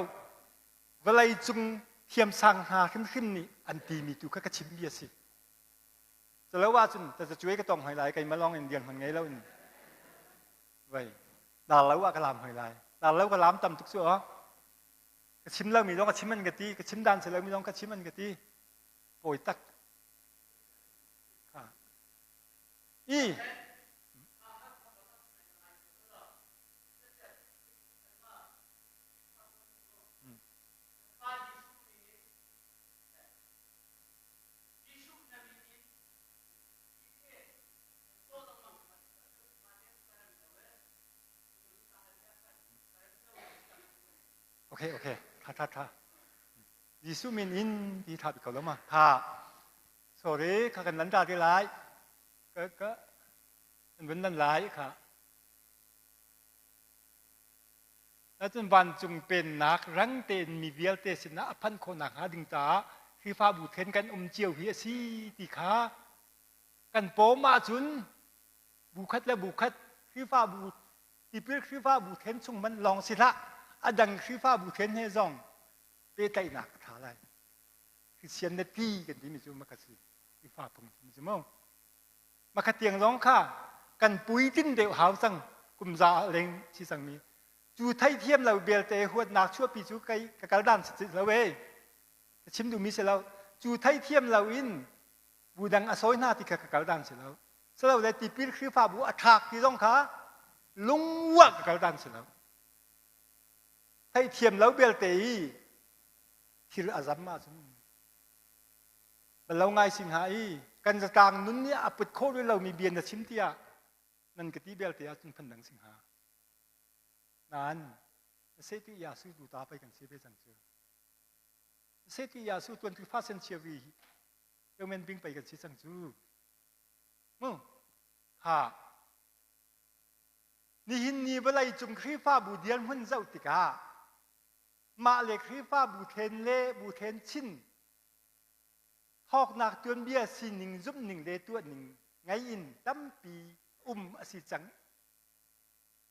Vawlei cung thiamsang hna hrimhrim nih an timi tu kha ka chimmi a si. Calo ahcun tazacuai ka tong hoi lai keimah lawng in dirhmun ngei lo in vei dar lo ah ka lam hoi lai. Dar lo ka lam tam tuk cu aw. Ka chim lomi zong ka chim an ka ti, ka chim dan si lomi zong ka chim an ka ti. Pawi tak. I Okay, okay. Tha, tha, tha. Jesuh min in ti tha bik ko lo ma? Tha. Sorry, kha kan lan ta te lai. Ka ka kan vun lan lai kha. Cun vancung pennak rang tein mi vialte sinah a phanh khawh nakhnga ding caah Khrihfabu then kan um cio hi a si ti kha kan pawm ahcun bu khat le bu khat Khrihfabu tipil Khrihfabu then chung hmanh lawng si hlah a dang Khrihfabu then he zong pehtlaihnak a ṭha lai. Christianity kan timi cu maka si Khrihfa phung timi cu mu. Makhat tiang zong kha kan puitlin deuh hau cang kum za leng si cangmi cu theithiam lo belte huatnak chuahpi cu kei ka kal dan si lo e ka chim duhmi si lo cu theithiam lo in bu dang a sawi hna ti kha ka kal dan si lo silo le tipil Khrihfabu a thlak ti zong kha lungua ka kal dan si lo theithiam lo belte i thil a zam ahcun lo ngai si hnga i kan zatlang nun nih a put khawh rih lomi bia na chim tiah nan ka ti belte ahcun phun dang si hnga. Nain setu Yasu tu ta pei kan si ve cang cu. Setu Yasu 25 century human being pei kan si cang cu. Mu ha nihin ni vawlei cung Khrihfabu dirhmun zoh tikah mah le Khrihfabu then le bu then chin Thawknak tuanbia sining zumhning le tuahning ngei in tampi um a si cang.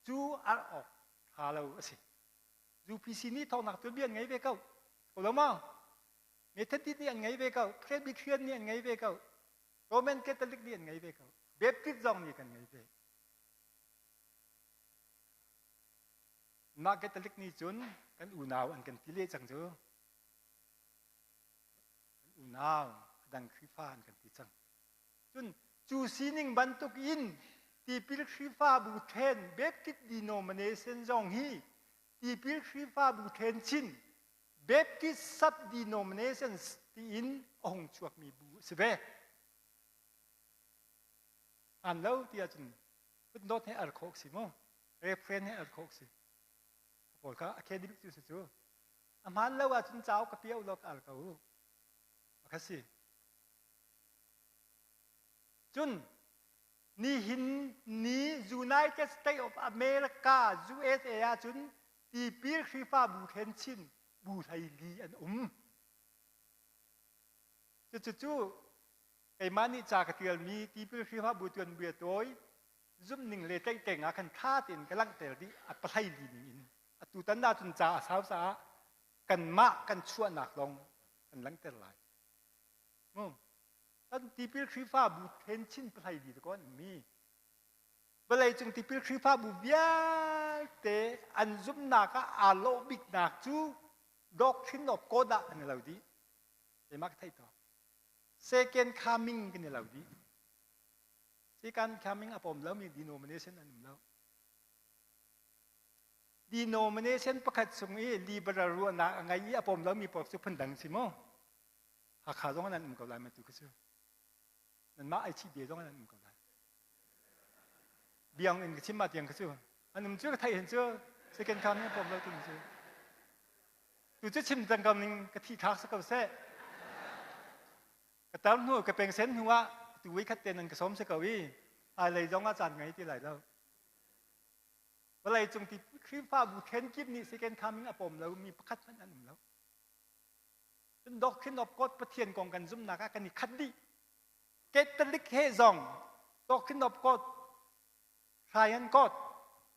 Cu ar awk ṭha lo a si. UPC nih thawknak tuanbia an ngei ve ko. Ko lo maw? Methodist nih an ngei ve ko. Presbyterian nih an ngei ve ko. Roman Catholic nih an ngei ve ko. Baptist zong nih kan ngei ve. Mah Catholic nih cun kan unau an kan ti leh cang cu. Kan unau a dang Khrihfa an kan ti cang. Cun cu sining bantuk in tipil Khrihfabu then Baptist denomination zong hi tipil Khrihfabu then chin Baptist sub-denominations tiin a hung chuakmi bu a si ve. An lo ti ahcun footnote he ar khawh si mu. Reference he ar khawh si. Pawl kha academic cu si cu. A hmaan lo ahcun cauk ka piah law ka al ko u. Pakhat si. Cun nihin ni United States of America USA ahcun tipil Khrihfabu then chin bu 14 an um. Cucu keimah nih ca ka tialmi tipil Khrihfabu tuanbia tawi zumhning le tlaihtleng ah khan ṭha tein ka langhter dih a pahlei li ning in. Atutan ahcun ca a sau caah kanmah kan chuahnak lawng kan langhter lai. Mu. Kan tipil Khrihfabu then chin pahlei li ko an ummi. Vawleicung tipil Khrihfabu vialte an zumhnak ah aa lawh biknak cu doctrine of God ah kan i lo dih. Keimah ka theih tawk. Second coming kan i lo dih. Second coming a pom lomi denomination an um lo. Denomination pakhat chung i liberal ruahnak a ngei i a pom lomi pawl cu phundang si mu. Hakha zong nan um ko lai ma tu cu. Nanmah ai chih bia zong nan um ko lai. Biang in ka chim ma tiang ka cu. An um cu ka theih hin cu second coming a pom lo tu cu. Tu cu chim cang ko ning ka thi thlak si ko seh. Ka tar hnu ka pengsen hnu ah tu wei khat te nan ka sawm si ko i ai lei zong ah caan ngei ti lai lo. Vawlei cung ti Khrihfabu khenkip nih second coming a pawm lomi pakhat hmanh an um lo. Cun doctrine of God Pathian kong kan zumhnak ah kan i khat dih. Catholic he zong doctrine of God, Triune God,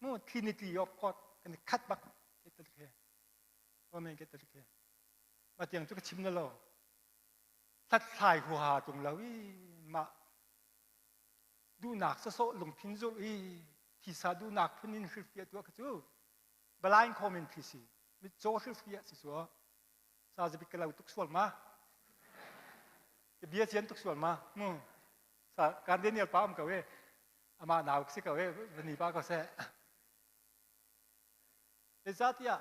mu Trinity of God kan i khat bak Catholic he. Amen ke talik he. Ma tiang cu ka chim na lo. Hlathlai huaha tung lo i mah duhnak sasawh lungthin zulh i thisa duhnak phun in hrilhfiah tuah kha cu blind commentary si mitcaw hrilhfiah si cu sa zabik ka lo tuk sual ma bia cian tuk sual ma mu sa kan Daniel pa um ko e ama nau si ko e vani pa ko seh Zeicahtiah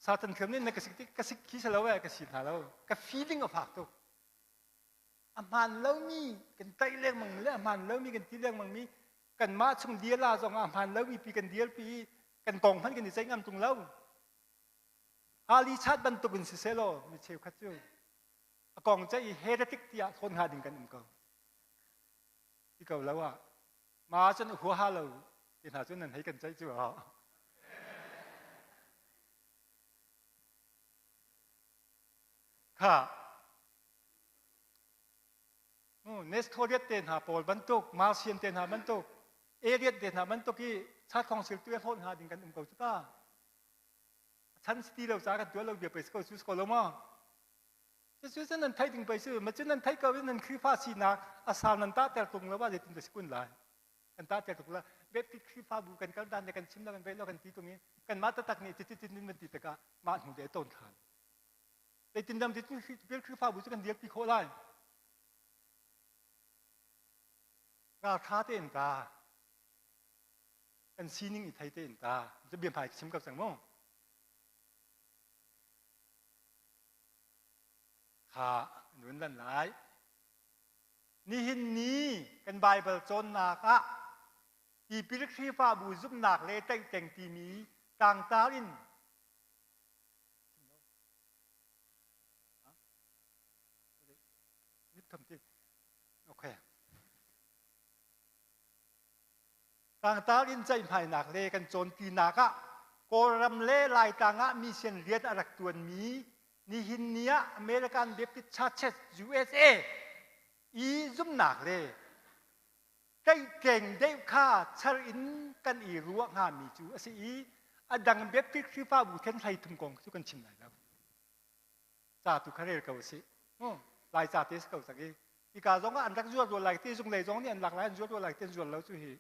Satan thiam nih na ka sik ka sik khi si lo e ka si hna lo ka feeling a fak tuk a hmaan lomi kan tlaih lengmang le a hmaan lomi kan ti lengmang mi kanmah chung diala zong ah a hmaan lomi pi kan dialpi i kan kong hmanh kan i ceih ngam tung lo Ali chat bantuk in siseh law mi cheukhat cu a kong ceih i heretic tiah thawn hnga ding kan um ko ti ko lo ah ma cun huaha lo te hna cu nan hei kan ceih cu ha kha Nestoriat te hna pawl bantuk Marcian te hna bantuk Arian te hna bantuk i chat khong sil tu hlawt hna ding kan um ko cu ta chan si lo ca kan tuah lo bia pei ko cu ko lo ma Cucu cu nan theih ding pei si. Ma cu nan theih ko i nan Khrihfa sinak a sau nan tahter tung lo ah zeitin dah si kun lai? Kan tahter tuk la. Baptist Khrihfabu kan kal dan le kan chim lo kan veih lo kan ti tung i kanmah taktak nih ti ti van ti tikah mah hnu de tawn than. Zeitin dam ti Khrihfabu cu kan dirpi khawh lai? Raltha tein ta kan sining i thei tein ta cu bia hmai chim ko cang mu. Kha nun lan lai. Nihin ni kan Baibal cawnnak ah tipil Khrihfabu zumhnak le tlaihtleng timi tlangtar in Okay. Tlangtar in ceihmainak le kan cawnpinak ah Kawlram le Laitlang ah mission rian a rak tuanmi nihin ni ah American Baptist Churches USA i zumhnak le tlaihtleng deuh kha char in kan i ruah hngami cu a si i a dang Baptist Khrihfabu then 33 kong cu kan chim lai lo. Ca tu kha rel ko usih. Lai ca te si ko cang i hika zong ah an rak zuar rua lai ti zung lei zong nih an lak lai an zuar rua lai ti an zuar lo cu hi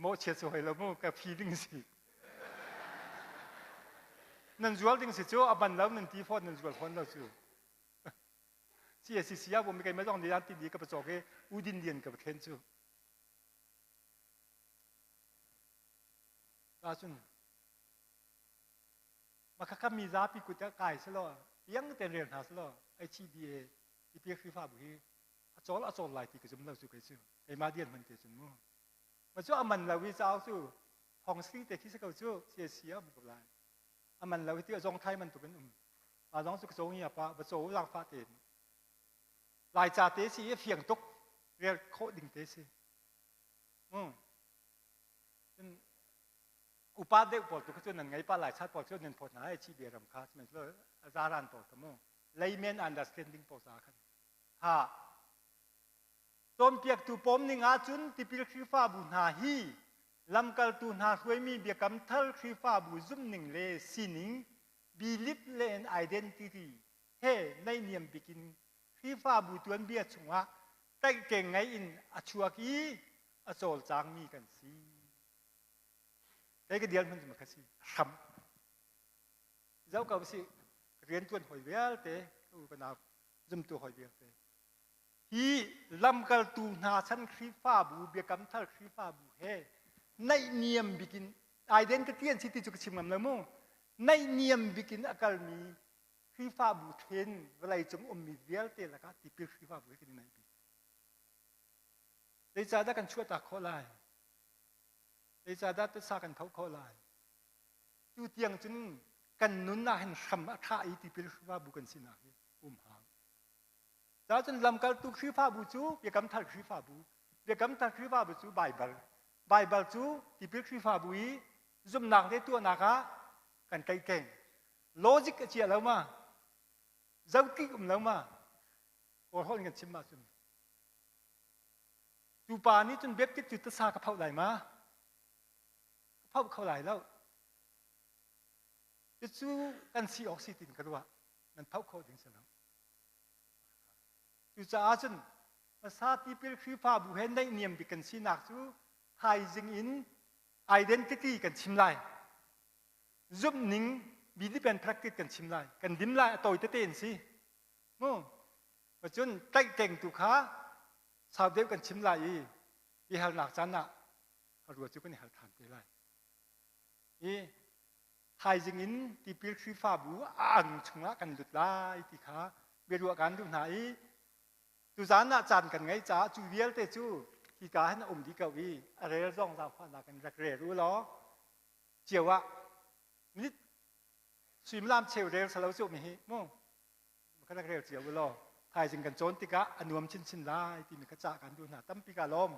mawhchiat si hoi lo mu ka phi ding si nan zual ding si cu a ban lo nan ti fawn nan zual fawn lo cu CACC ah bumi keimah zong nih an ti di ka pacawk i udin lian ka thlen cu ta cun Makhakha mi zapi kut ah kai selaw piang tein rel hna selaw HCDA tipil Khrihfabu hi a cawl a cawl lai ti ka zum lo cu kei cu keimah dian hman te cun mu ma cu a man lo i cauk cu thong sri te khi si ko cu CSC ah um ko lai a man lo i ti a zong thai man tuk in um ma zong cu ka caw ngi pa va caw lang fa tein lai ca te si i fiang tuk rel khawh ding te si um upa deuh pawl tu kha cu nan ngei pa lai chat pawl cu nan phawt hna ai chi bia ram kha sihmanhsehlaw zaran pawl kha mu layman understanding pawl ca khan ha cawnpiaktu pawm ning ahcun tipil Khrihfabu hna hi lamkaltu hna hruaimi biakam thar Khrihfabu zumhning le sining belief le identity he naihniam bikin Khrihfabu tuanbia chungah tlaihtleng ngei in a chuak i a cawlcangmi kan si. Kei ka dial hman cu ka si hram. Zoh ko si rian tuan hoi vialte ka u ka nau zumtu hoi vialte. Hi lamkaltu hna chan Khrihfabu biakam thar Khrihfabu he naihniam bikin identity an si ti cu ka chim ngam lo mu. Naihniam bikin a kalmi Khrihfabu then vawlei cung ummi vialte lakah tipil Khrihfabu he kan i naih bik. Zeicahdah kan chuahtak khawh lai? Zeicahdah tasa kan tho khawh lai? Tu tiang cun kan nun ah hin hram a tha i tipil Khrihfabu kan sinak hi um hau. Cun lamkaltu Khrihfabu cu Biakam Thar Khrihfabu, Biakam Thar Khrihfabu cu Baibal. Baibal cu tipil Khrihfabu i zumhnak le tuahnak ah kan tlaihtleng. Logic a chia lo ma? Zotih um lo ma? Kawl in kan chim ahcun Cu pa nih cun Baptist cu tasa ka phoh lai ma? Ka phoh kho lai lo. Cucu kan si awk si tin ka ruah. Nan phoh kho ding si lo. Cucaah cun hmasa tipil Khrihfabu he naihniam bik kan sinak cu thaizing in identity kan chim lai. Zumhning belief and practice kan chim lai. Kan dim lai a tawi tete in si. Mu. Cun tlaihtleng tu kha sau deuh kan chim lai i biahalnak caan ah rua cu kan i hal than te lai. I thaizing in tipil Khrihfabu a ang chungah kan lut lai ti kha biaruah kan duh hna i tuzaan ah caan kan ngeih caah cu vialte cu hika hin a um dih ko i a rel zong zaangfahnak in rak rel u law cio ah minute suimilam cheu rel salo cu mi hi mu ka rak rel cio u law thaizing kan cawn tikah a nuam chinchin lai timi ka cah kan duh hna. Tampi ka lawm.